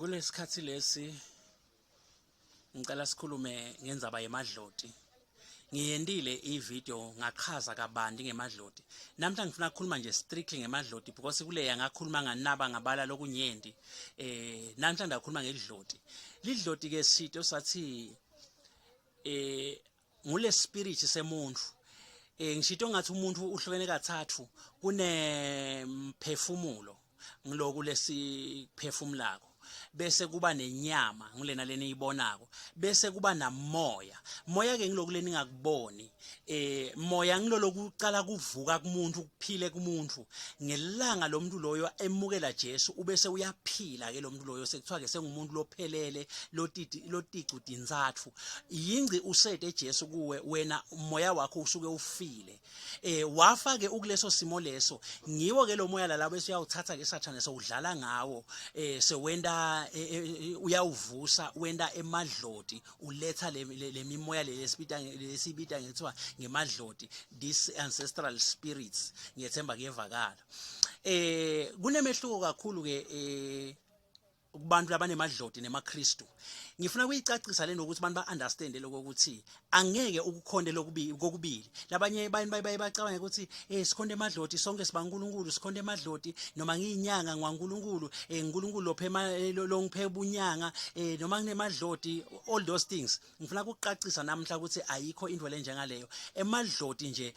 Kulesikhathi lesi ngicela sikhulume ngendzaba yemadloti. Ngiyentile i-video ngachaza kabanti ngemadloti. Namhla ngifuna ukukhuluma nje strictly ngemadloti because kuleya ngakhuluma nganaba ngabala lokunyenti. Eh namhla ndakhuluma ngedloti. Lidloti ke sito sathi eh ngule spirit semuntu eh ngishito ngathi umuntu uhlukene kathathu kunemphefumulo ngiloku lesiphefumulako bese kuba nenyama ngilena leniyibonako bese kuba namoya moya ke ngiloku leningakuboni eh moya ngilolokuqala kuvuka kumuntu kuphile kumuntu ngelanga lomuntu loyo emukela Jesu ubese uyaphila ke lomuntu loyo sekuthiwa ke sengumuntu lophelele lotiti loticu tintsatfu yingci usete Jesu kuwe wena moya wakho usuke ufile eh wafa ke ukuleso simo leso ngiwo ke lo moya lalabo bese uyawuthatha ke sathane sewudlala ngawo eh sewenta eh, eh, eh, uyawuvusa wenta emadloti uletha le mimoya le lesibita lesibita ngethiwa ngemadloti these ancestral spirits ngiyethemba kuyevakala eh kunemehluko kakhulu ke eh kubantu labanemadloti nemaKristu ngifuna kuyicacisa lento ukuthi abantu ba-understand lokho ukuthi angeke ukukhonde lokubili kokubili labanye baye bacabange ukuthi eh sikhonde emadloti sonke sibaNkulunkulu sikhonde emadloti noma ngiyinyanga ngwaNkulunkulu eh uNkulunkulu lophe eh, longiphe ubunyanga eh noma nginemadloti all those things ngifuna ukuqacisa namhla ukuthi ayikho into lenjengaleyo emadloti nje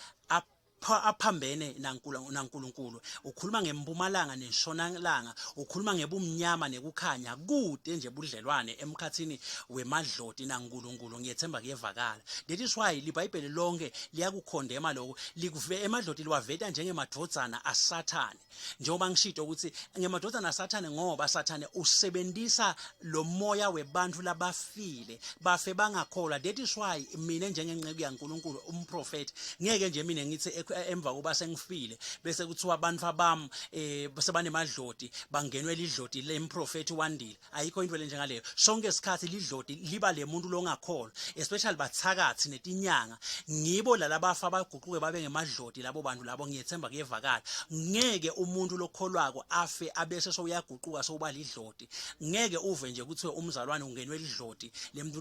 aphambene naNkulunkulu ukhuluma ngempumalanga nenshonalanga ukhuluma ngebumnyama nekukhanya kude nje budlelwane emkhathini wemadloti naNkulunkulu ngiyethemba kuyevakala that is why libhayibheli lonke liyakukhondema lokho likuve emadloti liwaveta njengemadvodzana asathane njengoba ngishito ukuthi ngemadvodzana asathane ngoba sathane usebenzisa lo moya webantu labafile bafe bangakholwa that is why mina njengenceku yaNkulunkulu umprofeti ngeke nje mina ngithi emva koba sengifile bese kuthiwa abantu abam eh sebanemadloti bangenwe lidloti lemprofeti wandile ayikho into lenjengaleyo sonke isikhathi lidloti liba lemuntu longakholwa especially bathakathi netinyanga ngibo lalabafa baguquke babe ngemadloti labo bantu labo ngiyethemba kuyevakala ngeke umuntu lokholwako afe abese sowuyaguquka sowuba lidloti ngeke uve nje kuthiwe umzalwane ungenwe lidloti lemuntu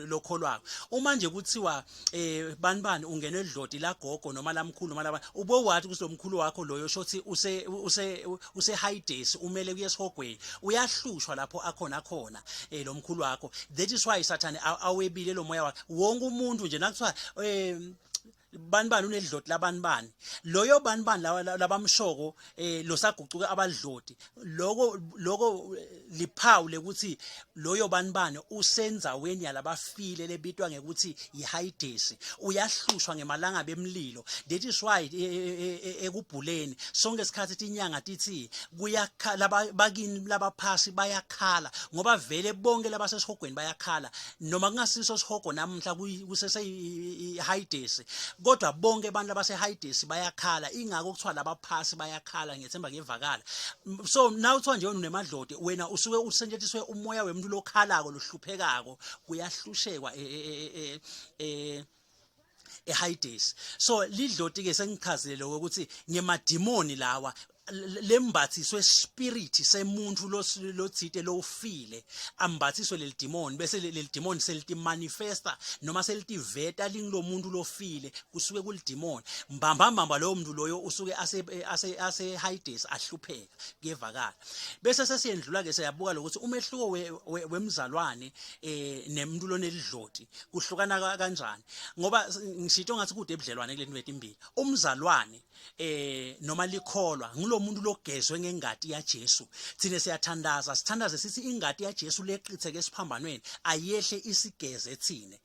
lokholwako uma nje kuthiwa eh bani bani ungenwe idloti lagogo noma lamkhulu noma laba ube wathi ukuthi lomkhulu wakho loyo shothi use use use high days umele kuye esihogweni uyahlushwa lapho akhona khona eh lomkhulu wakho that is why sathane awebile lo moya wakhe wonke umuntu nje nakuthiwa eh bani bani unedloti labani bani loyo bani bani labamshoko eh losagucuke abadloti loko loko liphawu lekuthi loyo bani bani usendzaweni yalabafile lebitwa ngekuthi yihayidesi uyahlushwa ngemalanga bemlilo that is why e, e, e, ekubhuleni sonke isikhathi tinyanga tithi kuyakhala bakini labaphasi bayakhala ngoba vele bonke labasesihogweni bayakhala noma kungasiso sihogo namuhla kusese ihayidesi kodwa bonke abantu labasehayidesi bayakhala ingakho kuthiwa labaphasi bayakhala ngiyethemba kuyevakala so now kuthiwa nje wena unemadloti wena usuke usentshentshiswe umoya wemuntu lokhalako lohluphekako kuyahlushekwa e, e, e, eHades so lidloti ke sengichazile lokho ukuthi ngemadimoni lawa lembathiswe spirit semuntu lothite lofile ambathiswe leli demon bese leli demon seliti manifesta noma selitiveta lingilomuntu lofile kusuke kulidemon mbamba mbamba loyo muntu loyo usuke ase ase ase Hades ahlupheka kuyevakala bese sesiyendlula ke siyabuka lokuthi umehluko wemzalwane eh nemuntu lonelidloti kuhlukana kanjani ngoba ngishito ngathi kude ebudlelwane kulento letimbili umzalwane eh noma likholwa ngilomuntu logezwe ngengati yaJesu thina siyathandaza sithandaze sithi ingati yaJesu leqitheke esiphambanweni ayehle isigeze thina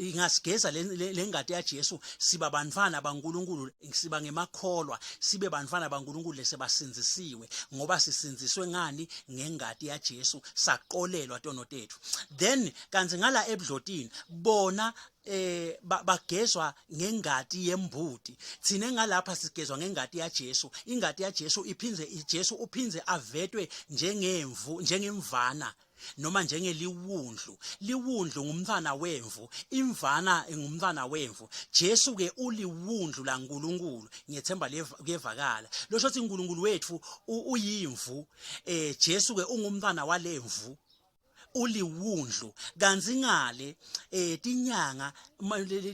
ingasigeza lengati yaJesu siba bantwana baNkuluNkulu siba ngemakholwa sibe bantwana baNkuluNkulu lesebasindzisiwe ngoba sisindziswe ngani ngengati yaJesu saqolelwa tono tethu then kanti ngala ebudlotini bona eh bagezwa ngengati yembuti. Thina ngalapha sigezwa ngengati yaJesu. Ingati yaJesu iphindze, iJesu uphindze avetwe njengemvu, njengemvana noma njengeliwundlu. Liwundlu ngumntwana wemvu, imvana ngumntwana wemvu. Jesu ke uliwundlu laNkulunkulu. Ngiyethemba kuyevakala. Losho ukuthi uNkulunkulu wethu uyimvu, Jesu ke ungumntwana walemvu, uliwundlu. Kanti ngale tinyanga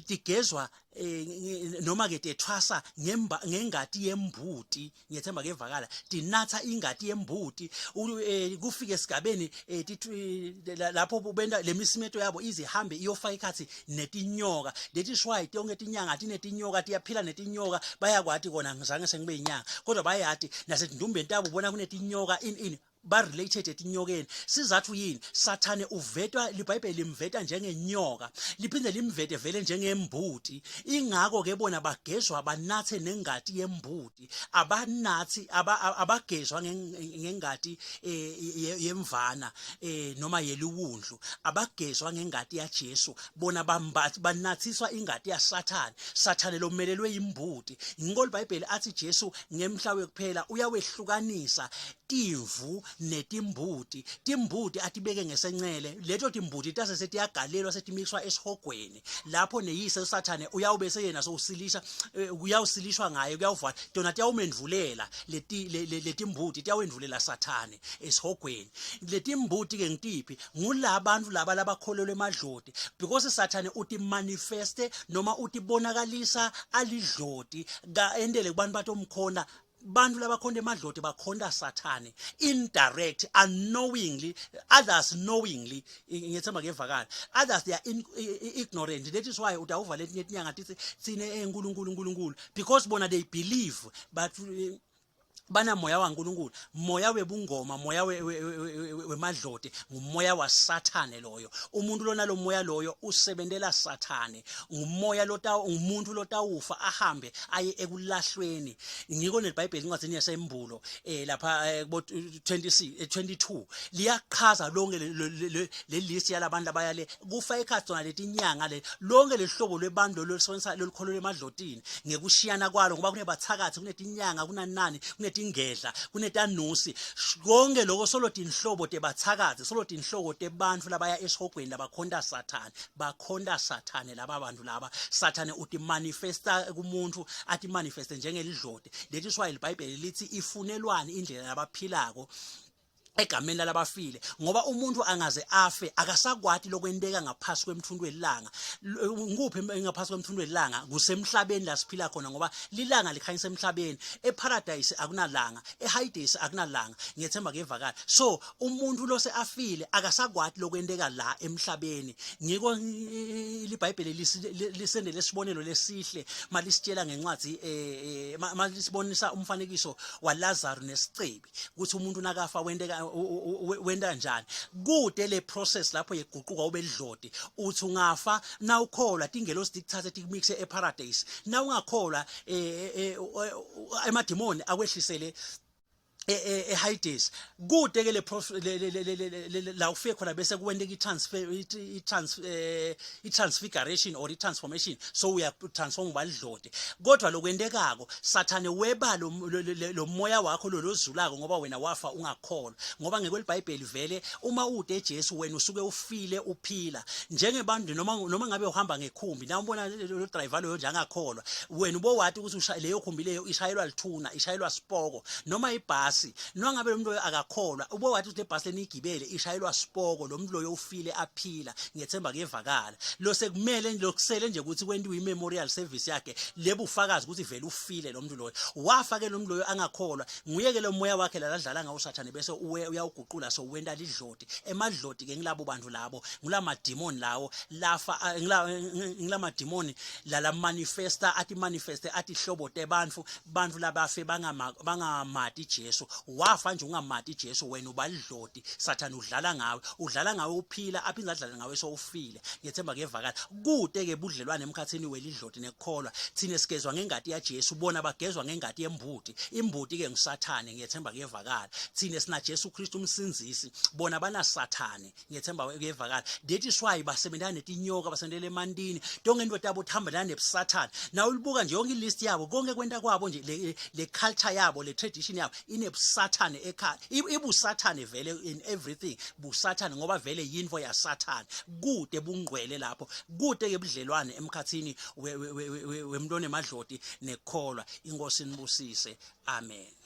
tigezwa noma ke tethwasa ngengati yembuti. Ngiyethemba kevakala. Tinatha ingati yembuti, kufike esigabeni lapho benta lemisimeto yabo izihambe iyofaka ikhathi netinyoka. That is why tonke tinyanga tinetinyoka, tiyaphila netinyoka. Bayakwati kona, ngizange sengibe inyanga, kodwa bayati nasetindumbeni tabo ubona kunetinyoka in ba related etinyokeni. Sizathu yini? Sathane uvetwa, liBhayibheli limveta njengenyoka, liphinde limvete vele njengembuti. Ingakho ke bona bagezwa banathe nengati yembuti, abanathi abagezwa ngengati yemvana noma yeliwundlu, abagezwa ngengati yaJesu. Bona banathiswa ingati yaSathane, Sathane lomelelwe imbuti. Ngikho iBhayibheli athi Jesu ngemhla wekuphela uyawehlukanisa timvu netimbuti. Timbuti atibeke ngesencele, leto timbuti tase setiyagalelwa, setimiswa esihogweni lapho neyise uSathane uyawube seyena sowusilisha, kuyawusilishwa ngaye, kuyawuvala tona, tiyawumendvulela leti letimbuti, tiyawendvulela Sathane esihogweni. Letimbuti ke ngitiphi? Ngulabantu laba labakholelwa emadloti, because Sathane utimanifeste noma utibonakalisa alidloti ka entele kubantu batomkhona. Bantu labakhonta emadloti bakhonta Sathane indirect, unknowingly, others knowingly. Ngiyethemba kuyevakala. Others, they are ignorant. That is why utawuva letinye tinyanga titsi tsine eNkulunkulu, uNkulunkulu, because bona they believe, but banamoya waNkulunkulu, moya webungoma, moya wemadloti, ngumoya waSathane loyo. Umuntu lona lo moya loyo usebentela Sathane, ngumoya lota ngumuntu lotawufa ahambe aye ekulahlweni. Ngiko neBhayibheli incwadzini yasembulo lapha kubo 26, 22 liyachaza lonke le list yalabantu abayale kufa ekhathi zona letinyanga le, lonke lehlobo lwebantu lolusebenzisa lolukholo lwemadlotini ngekushiyana kwalo, ngoba kunebathakathi, kunetinyanga, kunanani, kunetingedla, kunetanusi. Konke lokho solo tinhlobo tebathakathi, solo tinhloko tebantfu labaya esihogweni, labakhonta Sathane. Bakhonta Sathane laba bantu laba. Sathane utimanifesta kumuntu, atimanifeste njengelidloti. That is why iBhayibheli lithi ifunelwani indlela labaphilako egameni lalabafile, ngoba umuntu angaze afe akasakwati lokwenteka ngaphasi kwemthuntu welanga. Nguphi ngaphasi kwemthuntu welanga? Kusemhlabeni la siphila khona, ngoba lilanga likhanyisa emhlabeni. Eparadise akunalanga, eHades akunalanga. Ngiyethemba kuyevakala. So umuntu lose afile akasakwati lokwenteka la emhlabeni. Ngiko liBhayibheli lisendele lesibonelo lesihle malisitshela ngencwadi, malisibonisa umfanekiso waLazarus nesicebi, ukuthi umuntu nakafa wenteka wenta njani. Kude le process lapho yeguquka ube lidloti. Uthi ungafa nawukholwa, tingelosi tikuthathe tikumixe eparadise. Na ungakholwa, emadimoni akwehlisele eHades. Kude ke le la ufike khona bese kuwenteka i-transfer, i-transfiguration or i-transformation, so uya transform uba lidloti. Kodwa lokwentekako, Sathane weba lo moya wakho lo lozulako, ngoba wena wafa ungakholwa, ngoba ngekwelibhayibheli vele uma ude Jesu wena usuke ufile uphila njengebantu. Noma ngabe uhamba ngekhumbi, na ubona lo driver loyo nje angakholwa, wena ubowati ukuthi leyo khumbi leyo ishayelwa lithuna, ishayelwa sipoko, noma ibhasi, noma ngabe lo muntu loyo akakholwa, ubowati ukuthi le bhasi leniyigibele ishayelwa sipoko. Lo muntu loyo ufile aphila. Ngiyethemba kuyevakala. Lo sekumele lokusele nje ukuthi kwentiwe i-memorial service yakhe, lebufakazi ukuthi vele ufile lo muntu loyo. Wafa ke lo muntu loyo angakholwa. Nguye ke lo moya wakhe laladlala ngawo Sathane, bese uwe uyawuguqula, so wenta lidloti. Emadloti ke ngilabo bantu labo, ngulamadimoni lawo lafa, ngila madimoni lala manifesta, ati manifeste ati hlobo tebantfu, bantfu labafe bangamati Jesu. Jesu. Wafa nje ungamati Jesu, wena ubalidloti. Sathane udlala ngawe, udlala ngawe uphila, aphinde adlale ngawe sowufile. Ngiyethemba kuyevakala. Kude ke budlelwane emkhathini welidloti nekukholwa. Thina sigezwa ngengati yaJesu, bona bagezwa ngengati yembuti. Imbuti ke nguSathane, ngiyethemba kuyevakala. Thina sina Jesu Kristu umsindzisi, bona bana Sathane. Ngiyethemba kuyevakala. That is why basebenzana netinyoka, basebenzela emantini. Tonke into tabo tihambelana nebusathane. Na ulibuka nje yonke ilist yabo, konke kwenta kwabo nje, le culture yabo, le tradition yabo inebusathane ekhaya. Ibusathane vele in everything. Busathane ngoba vele yinto yasathane. Kude bungqwele lapho. Kude ke budlelwane emkhathini wemntwana emadloti nekukholwa. Inkosi inibusise. Amen.